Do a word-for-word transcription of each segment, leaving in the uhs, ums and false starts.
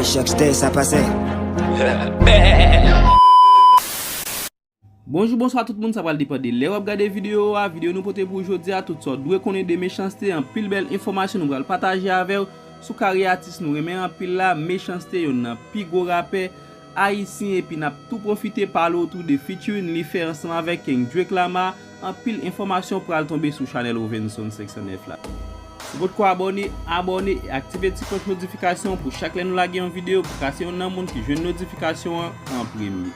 Chak stè sa pase. Bonjou, bonswa tout moun, sa pral depann de lè w ap gade videyo a. Videyo nou pote pou jodi a, tout sa w dwe konnen de Mechanste, anpil bèl enfòmasyon nou pral pataje avè w sou karyè atis nou renmen anpil la, Mechanste, yonn nan pi gwo rapè ayisyen, epi n ap tou pwofite pale w tou de featuring li fè ansanm avèk Kendrick Lamar. Anpil enfòmasyon pral tonbe sou chanèl Rovenson senk san nèf la. Si w potko abòne, abòne e aktive ti klòch notifikasyon pou chak lè nou lage yon videyo pou ka se yonn nan moun ki jwenn notifikasyon an an premye.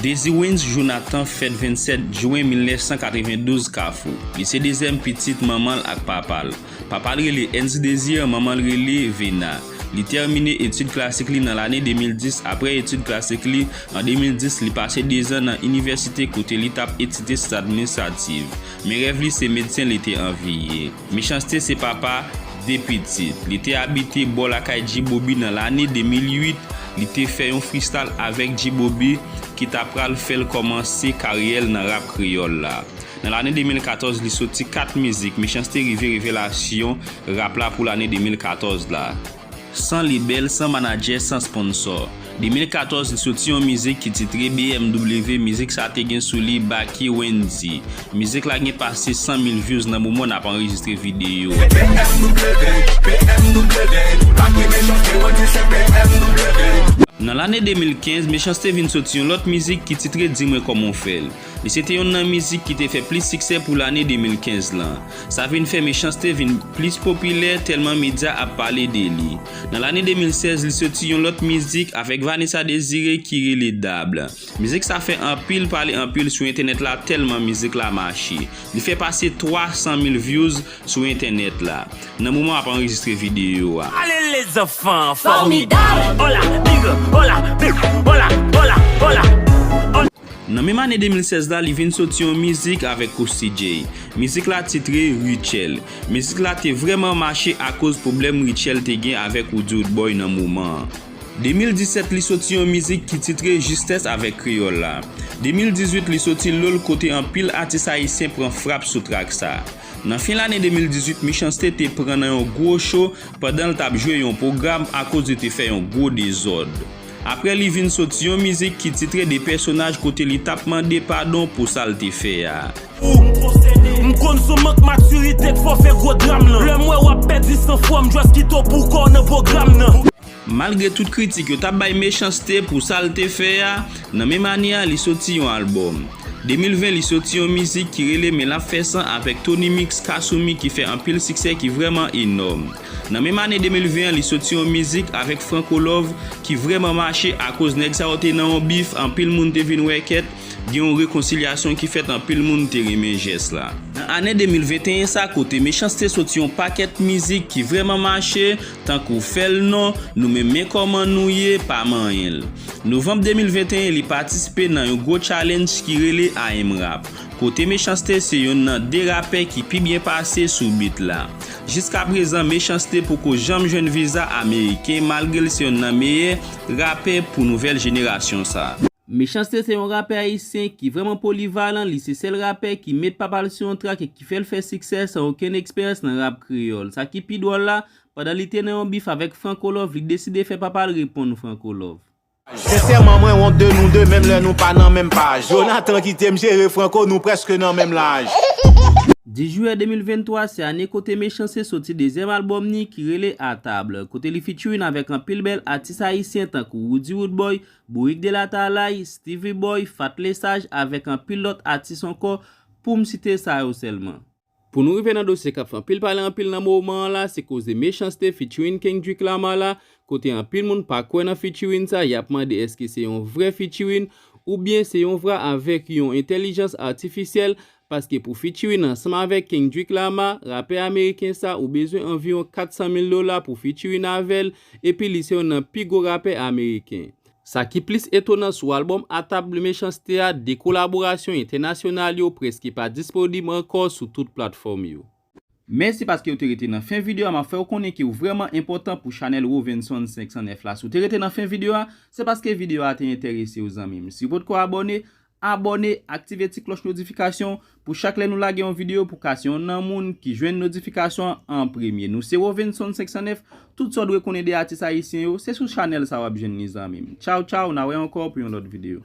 Dezirwens Jonathan fèt vennsèt jen mil nèf san katrevendouz Kafou. Li se dezyèm pitit manman l ak papa l. Papa l rele Ernst Désir, manman l rele Vena. Li tèmine etid klasik li nan lane de mil dis. Apre etid klasik li, an de mil dis, li pase dezan nan inivèsite kote li t ap etidye syans administrativ. Men rèv li se medsen li te anvi ye. Mechanste se papa de pitit. Li te abite bò lakay G-Bobby nan lane de mil uit. Li te fè yon freestyle avèk G-Bobby ki ta pral fè l kòmanse karyè l nan rap kreyòl la. Nan lane de mil katòz, li soti kat mizik. Mechanste rive revelasyon rap la pou lane de mil katòz la. San lebèl, san manadjè, san sponsò. De mil katòz, li soti yon mizik ki titre B M W. Mizik sa te gen sou li Baky Wendyy. Mizik la gen pase san mil views nan moman n ap anrejistre videyo a. Nan lane de mil kenz, Mechanste vin soti yon lòt mizik ki titre Di mwen kòman w fè l. Li se te yonn nan mizik ki te fè plis siksè pou lane de mil kenz lan. Sa vin fè Mechanste vin plis popilè tèlman medya ap pale de li. Nan lane de mil sèz, li soti yon lòt mizik avèk Vanessa Désiré ki rele Dab. Mizik sa fè anpil pale anpil sou entènèt la tèlman mizik la mache. Li fè pase twa san mil views sou entènèt la nan moman w ap anrejistre videyo a. Allez les enfants formidables. Hola, nigga, hola, big, hola, hola, hola. Nan menm ane de mil sèz la, li vin soti yon mizik avèk Kousty J. Mizik la titre Rutshelle. Mizik la te vrèman mache akoz pwoblèm Rutshelle te gen avèk Roody Roodboy nan moman an. De mil disèt, li soti yon mizik ki titre Jistès avèk Kreyòl la. De mil dizuit, li soti Lol kote anpil atis ayisyen pran frap sou trak sa. Nan fen lane de mil dizuit, Mechanste te pran nan yon gwo cho pandan l t ap jwe yon pwogram akoz li te fè yon gwo dezòd. Apre li vin soti yon mizik ki titre De pèsonaj kote li t ap mande padon pou sa l te fè a. M konn se mank matirite k fè w fè gwo dram nan. Lè m wè w ap pèdi sanfwa, m just kite w pou kò w nan pwogram nan. Malgre tout kritik yo t ap bay Mechanste pou sa l te fè a, nan menm ane a li soti yon albòm. De mil ven, li soti yon mizik ki rele Men l ap fè san avèk Tony Mix Kasumi ki fè anpil siksè ki vrèman enòm. Nan menm ane de mil ven an, li soti yon mizik avèk Franco Love ki vrèman mache akoz nèg sa yo te nan yon bif, anpil moun te vin wè kèt, gen yon rekonsilyasyon ki fèt, anpil moun te renmen jès la. Nan ane de mil venteyen sa, kote Mechanste soti yon pakèt mizik ki vrèman mache, tankou Fè l non, Nou menm men kòman nou ye, Pa manyen l. Novanm de mil venteyen, li patisipe nan yon gwo challenge ki rele I Am Rap, kote Mechanste se yonn nan de rapè ki pi byen pase sou beat la. Jiskaprezan, Mechanste poko janm jwenn viza ameriken, malgre l se yonn nan meyè rapè pou nouvèl jenerasyon sa. Mechanste se yon rapè ayisyen ki vrèman polivalan, li se sèl rapè ki met papa l sou yon trak e ki fè l fè siksè san okenn eksperyans nan rap kreyòl. Sa ki pi dwòl la, pandan li te nan yon bif avèk Franco Love, li deside fè papa l reponn Franco Love. Sensèman, mwen wont de nou de, menm lè nou pa nan menm paj. Jonathan kite m jere Franco, nou prèske nan menm laj. Dis jiyè de mil venntwa, se ane kote Mechanste soti dezyèm albòm ni ki rele A Table, kote li featuring avèk anpil bèl atis ayisyen tankou Roody Roodboy, Bourik de Latalay, Stevie Boy, Fat Lesage avèk anpil lòt atis ankò, pou m site sa yo sèlman. Pou nou rive nan dosye k ap fè anpil pale anpil nan moman an la, se koze Mechanste featuring Kendrick Lamar la, kote anpil moun pa kwè nan featuring sa, y ap mande èske se yon vrè featuring oubyen se yon vwa avèk yon entèlijans atifisyèl, paske pou featuring ansanm avèk Kendrick Lamar, rapè ameriken sa, ou bezwen anviwon kat san mil dola pou featuring avè l, epi li se yonn nan pi gwo rapè ameriken. Sa ki plis etonan sou albòm A Table Mechanste a, de kolaborasyon entènasyonal yo prèske pa disponib ankò sou tout platfòm yo. Mèsi paske w te rete nan fen videyo a, m ap fè w konnen ke w vrèman enpòtan pou chanèl Rovenson senk san nèf la. Si w te rete nan fen videyo a, se paske videyo a te enterese w, zanmi m. Si w potko abòne, abòne, aktive ti klòch notifikasyon pou chak lè nou lage yon videyo pou ka se yon nan moun ki jwenn notifikasyon an premye. Nou se Rovenson senk san nèf, tout sa w dwe konnen de atis ayisyen yo, se sou chanèl sa w ap jwenn li zanmi m. Tchaw tchaw, n a wè ankò pou yon lòt videyo.